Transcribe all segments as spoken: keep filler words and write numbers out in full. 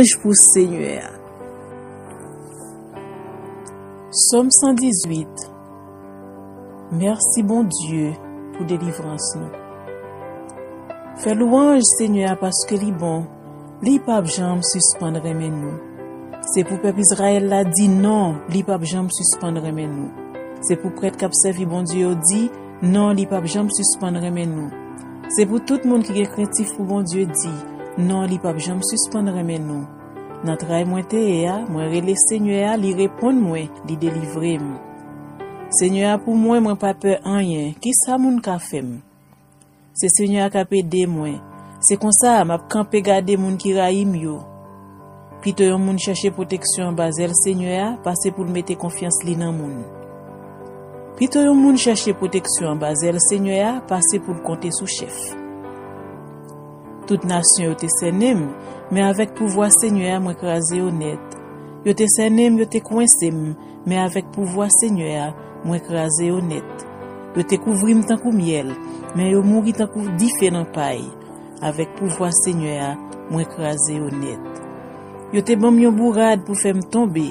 Pou Senyè a. Sòm san dizuit. Mèsi, Bondye, pou delivrans nou. Fè lwanj Senyè a, paske li bon. Li p ap janm sispann renmen nou. Se pou pèp Izrayèl la di non, li p ap janm sispann renmen nou. Se pou prèt k ap sèvi Bondye yo di non, li p ap janm sispann renmen nou. Se pou tout moun ki gen krentif pou Bondye di non, li p ap janm sispann renmen nou. Nan tray mwen te ye a, mwen rele Senyè a, li reponn mwen, li delivre m. Senyè a pou mwen, mwen pa pè anyen. Kisa moun ka fè m? Se Senyè a k ap ede mwen. Se konsa, m ap kanpe gade moun ki rayi m yo. Pito yon moun chèche pwoteksyon anba zèl Senyè a, pase pou l mete konfyans li nan moun. Pito yon moun chèche pwoteksyon anba zèl Senyè a, pase pou l konte sou chèf. Tout nasyon yo te sènen m, men avèk pouvwa Senyè a, mwen kraze yo nèt. Yo te sènen m, yo te kwense m, men avèk pouvwa Senyè a, mwen kraze yo nèt. Yo te kouvri m tankou myèl, men yo mouri tankou dife nan pay. Avèk pouvwa Senyè a, mwen kraze yo nèt. Yo te ban m yon bourad pou fè m tonbe,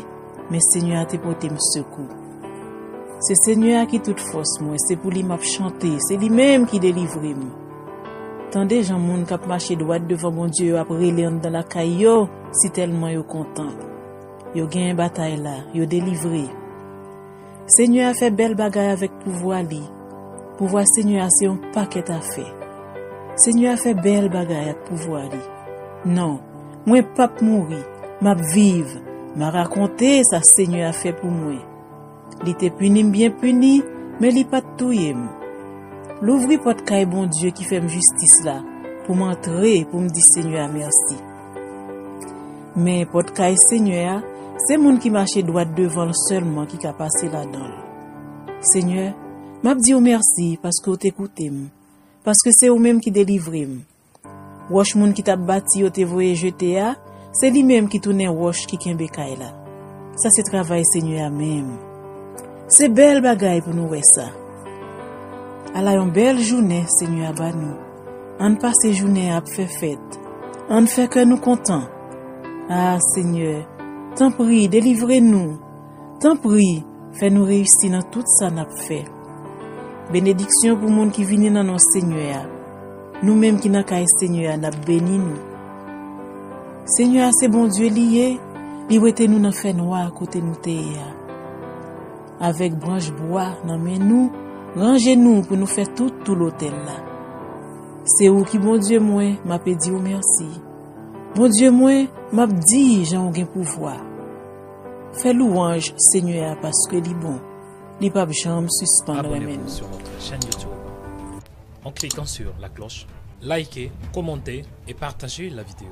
men Senyè a te pote m sekou. Se Senyè a ki tout fòs mwen, se pou li m ap chante, se li menm ki delivre m. Tande jan moun k ap mache dwat devan Bondye yo ap rele anndan lakay yo, sitèlman yo kontan. Yo genyen batay la, yo delivre. Senyè a fè bèl bagay avèk pouvwa li. Pouvwa Senyè a se yon pakèt afè. Senyè a fè bèl bagay ak pouvwa li. Non, mwen p ap mouri, m ap viv, m a rakonte sa Senyè a fè pou mwen. Li te pini m byen pini, men li pa t touye m. Louvri pòt kay Bondye ki fè m jistis la, pou m antre, pou m di Senyè a mèsi. Men pòt kay Senyè a, se moun ki mache dwat devan l sèlman ki ka pase ladan l. Senyè, m ap di w mèsi paske w te koute m, paske se ou menm ki delivre m. Wòch moun ki t ap bati yo te voye jete a, se li menm ki tounen wòch ki kenbe kay la. Sa se travay Senyè a menm. Se bèl bagay pou nou wè sa. Ala yon bèl jounen Senyè a ba nou. Ann pase jounen an ap fè fèt. Ann fè kè nou kontan. A, Senyè, tanpri, delivre nou. Tanpri, fè nou reyisi nan tout sa n ap fè. Benediksyon pou moun ki vini nan non Senyè a. Nou menm ki nan kay Senyè a, n ap beni nou. Senyè a se Bondye li ye, li wete nou nan fènwa kote nou te ye a. Avèk branch bwa nan men nou, ranje nou pou nou fè tout tou lotèl la. Se ou ki Bondye mwen, m ape di w mèsi. Bondye mwen, m ap di jan w gen pouvwa. Fè lwanj Senyè a paske li bon. Li p ap janm sispann renmen nou. Abonnez-vous sur notre chaîne YouTube en cliquant sur la cloche. Likez, commentez et partagez la vidéo.